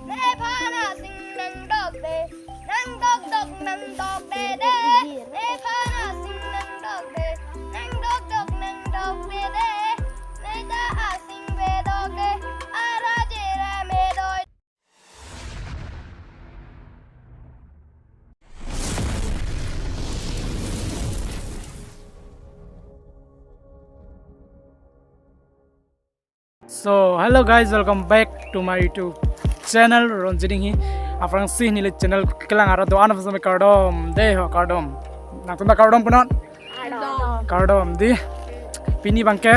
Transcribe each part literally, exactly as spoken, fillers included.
Nephan asing nangdokde, nangdokdok nangdokdede. Nephan asing nangdokde, nangdokdok nangdokdede. Neta asing bedokde, ara jera medoi. So, hello guys, welcome back to my YouTube channel, Ronjit Inghi. Aphrangsi neli channel kelang arat do-an aphan sami kardom, dei ho kardom. Nangtum ta kardom punon? Kardom. Kardom, dei. Pini abangke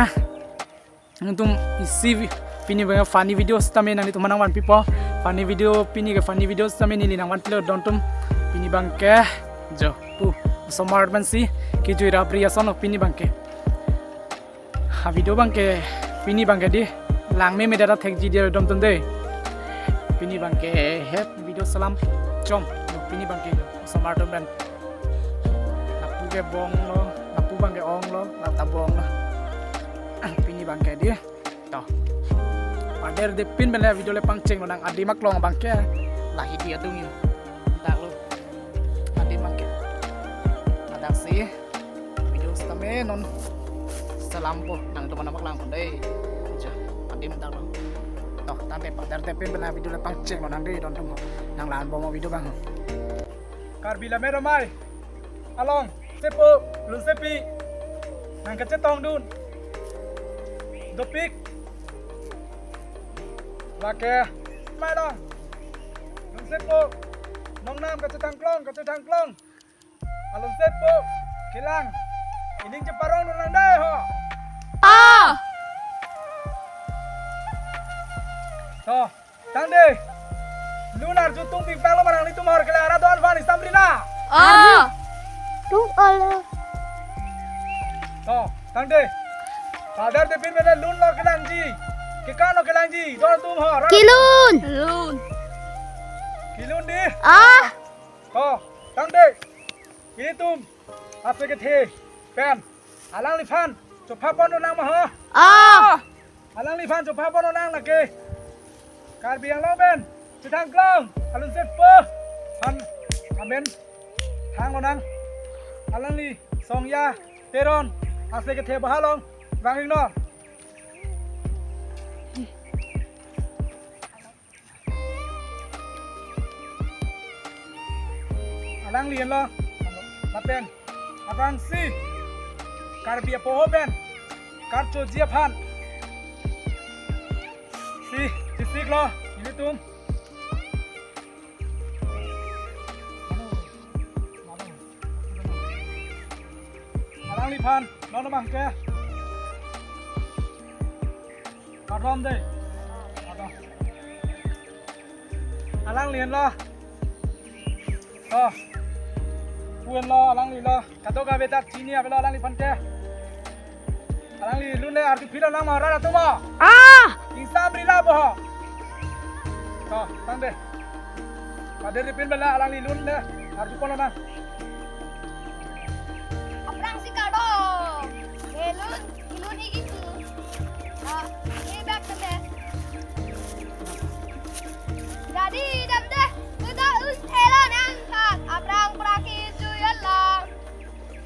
nangtum isi vi-, pini abangke funny video sitame nanglitum aphan nangvanpipo. Funny video, pini ke funny video sitame neli nangvanpilo dontum. Pini abangke jo pu osomar pensi kejui rapri ason lo pini abangke. Ha video abangke, pini abangke dei, langmeme data thekji dei dontum dei. Pini abangke het video salam chom, pini abangke osomar atum pen. Lapu ke bong lo, lapu abangke ong lo, lata bong lo. Pini abangke dei. To. Paderdepin pen le video le pangcheng lonang, adim aklong abangke. Lahidi adung yo. Dak lo. Adim abangke. Adang si. Video sitame non salampo, nangtum aphan nangpaklangpo dei. Ja, adim dak lo. To, tangte paderdepin pen le video le pangcheng lonang dei dontum. Nanglangbom video abang. Karbi Lammet Amei along sepo, lunsepi, nangkachetongdun, dopik, lake, mai along, lunsepo, nongnam kachethangklong, kachethangklong, alunsepo, kelang, ining cheparongdun nang dei ho. Ah! To, tangte. Lun arju tung pingpang lo ma nanglitum ahor kelang arat do-an aphan, isam rila? Ah. Tung olo. To, tangte. Paderdepin pen le lun lo kelangji, kekan lo kelangji, dontum ahor. Kelun. Lun. Kelun dei. Ah. To, tangte. Ilitum ase kethe pen alangliphan chophapon lonang ma ho? Ah. Alangliphan chophapon lonang lake. Karbi Anglong pen chethangklong alunsepo aphan amen thang lonang. Alangli Songya Teron ase kethe baha along vang iknon. Alangli henlo lapen aphrangsi Karbi apoho pen karchoji aphan si chesik lo ilitum. Alangliphan non abangke kardom dei. Kardom. Alangli henlo. To. Pu henlo, alangli lo. Kadokave ta chini avelo alangliphan ke. Alangli lun le arjuphi lonang ma rat atum ma? Ah! Ingsam rila bo ho. To, tangte. Paderdepin pen le alangli lun le arjupon lonang. Aphrangsi kardom. Kelun, kelun iki tu. Ah, ini bag tete. Jadi, damde, kita us elo nangkhat, aphrang praki juyalang.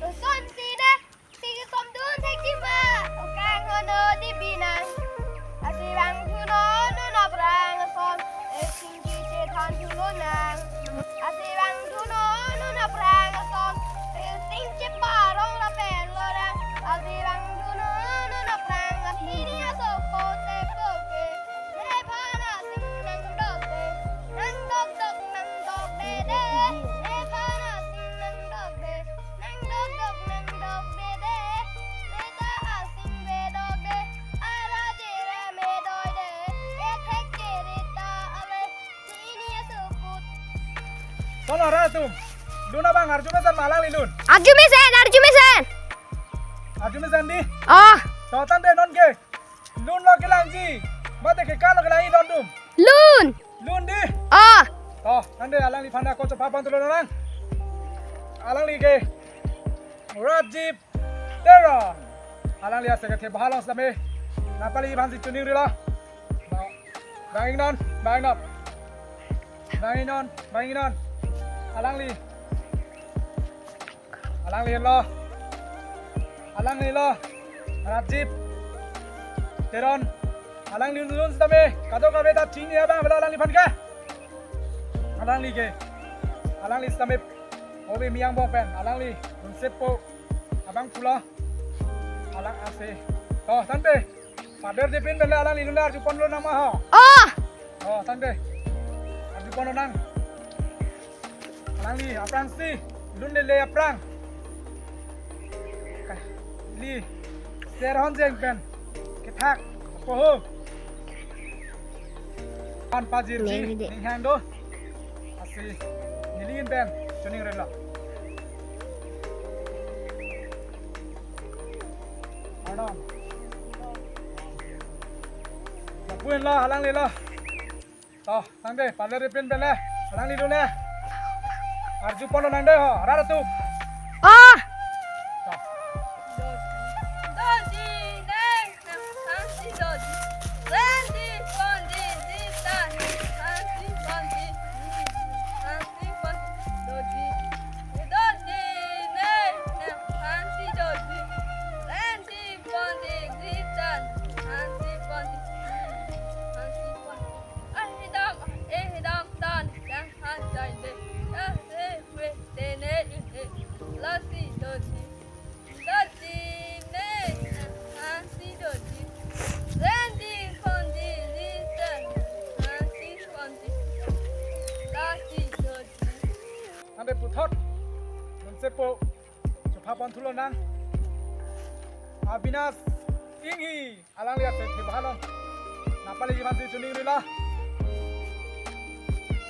Uson sine, sigi komdun thekji ma, okang hono di binang. Asi bang thuno, non aphrang ason, eh, singki chethan thulonang. Asi bang thuno, non aphrang ason, eh, sing cheparong lapen lorang. Asi bang thuno, non aphrang ason, ini aso kote koke. Nephan asing nangdokde, nangdokdok nangdokdede. Nephan asing nangdokde, nangdokdok nangdokdede. Neta asing bedokde, ara jera medoide. Ethek kereta ave, ini asoput. Kono rat atum? Lun abang arjumesen ma alangli lun? Arjumesen, arjumesen. Arjumesen dei? Oh. To, tangte non ke lun lo kelangji, mate kekan lo kelangji dontum? Lun. Lun dei? Oh. To, tangte alangliphan ako chophapon tulo nang. Alangli ke Rajib Teron. Alangli ase kethe baha along sitame nangpali aphansi chuning rilo. Vang iknon, vang iknon. Bang inon, bang inon. Alangli. Alangli lo. Alangli lo. Rajiv Teron. Alangli lun sitame kadokave ta chini abang bela alangliphan ke. Alangli ke. Alangli sitame. Obi miyang bong pen. Alangli lun sepo. Abang pulo. Alang ase. To, tangte. Pader dipin pen le alangli lun arjupon lonang ma ho. Oh! Oh, tangte. Arjupon lonang. Alangli aphrangsi lun lele aphrang. Ka-, li. Ser honjeng pen. Kethak. Apo ho. Pan pajirji. Neli de. Ninghang do. Lasi neli in pen. Chuning rela. Arnam. Lapu-in lo, alangli lo. To, tangte, paler dipin pen le. Alangli lun le. Arjupon lonang de ho, arat atum. Ah! To. Doji, doji, neng, neng, hansi doji. Rendi, pondi, dita, hansi pondi, hansi pondi, doji. Doji, neng, neng, hansi doji. Rendi, pondi, dita, hansi pondi, hansi pondi. Ahidam, ahidam, tan, tan, han, jai, de. Ase, we, tene, ine. Lasi, doji. Doji, ne, hansi, doji. Rendi, pondi, dita, hansi, pondi. Lasi, doji. Tangte puthot. Lun sepo. Chupha pon thu lonang. Abhinas Inghi. Alangli ase thibha long. Napali jiman si chuning rila.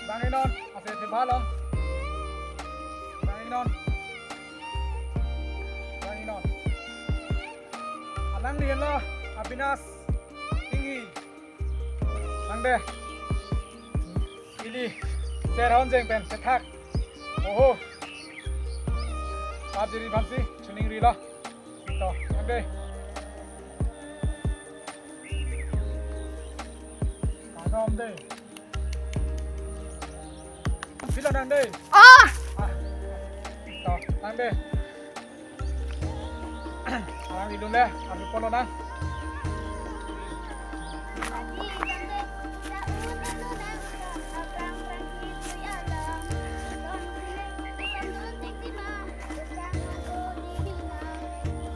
Bang inon ase thibha long. Bang inon. Bang inon. Alangli lo Abhinas Inghi. Tangte. Ili. Ser honjeng pen kethak. Oho. Pajiri aphansi chuning rila. To, tangte. Kadom de. Pilo nang de. Ah! Ah. To, tangte. Alangli lun le, arjupon lonang.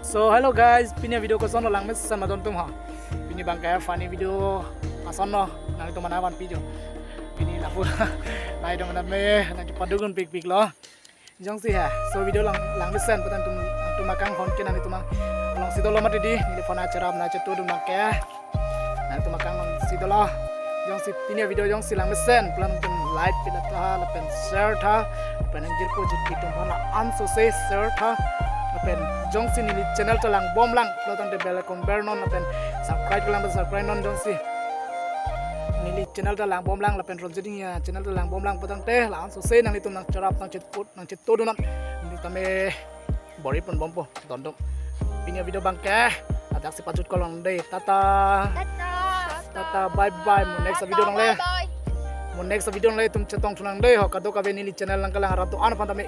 So hello guys, pini video koson lo langmesen ma don atum ha. Pini abang ke funny video ason lo, nangtum mana van video. Pini lapu nai dong mana me nang padukun pikpik lo. Jongsi ha, so video lang langmesen putang tum tum akanghon ke nangtum alongsi dolo mati di, neli phone acherap na chetu dum nangke. Nangtum akanghon si dolo. Jongsi pini video jongsi langmesen, pulang tum like pila tha, lapen share tha, lapen angjirpo jirpi atum aphan la-an sose share tha, lapen jongsi neli channel ta langbom lang, pulo tangte bell icon ber non, lapen subscribe lang, subscribe non jongsi neli channel ta langbom lang, lapen Ronjit Inghi channel ta langbom lang putangte la-an sose nanglitum nangcherap nangchetput nangchetudun non. Neli tame bor-i pon bompo, don dong. Pini video abang ke ladak si pajut kolong de. Tata. Tata. Tata, bye bye. Mo next video nang le. Bye bye. Mo next video nang le itum chetong thunang de ho. Kadokave neli channel nangkelang arat atum aphan tame.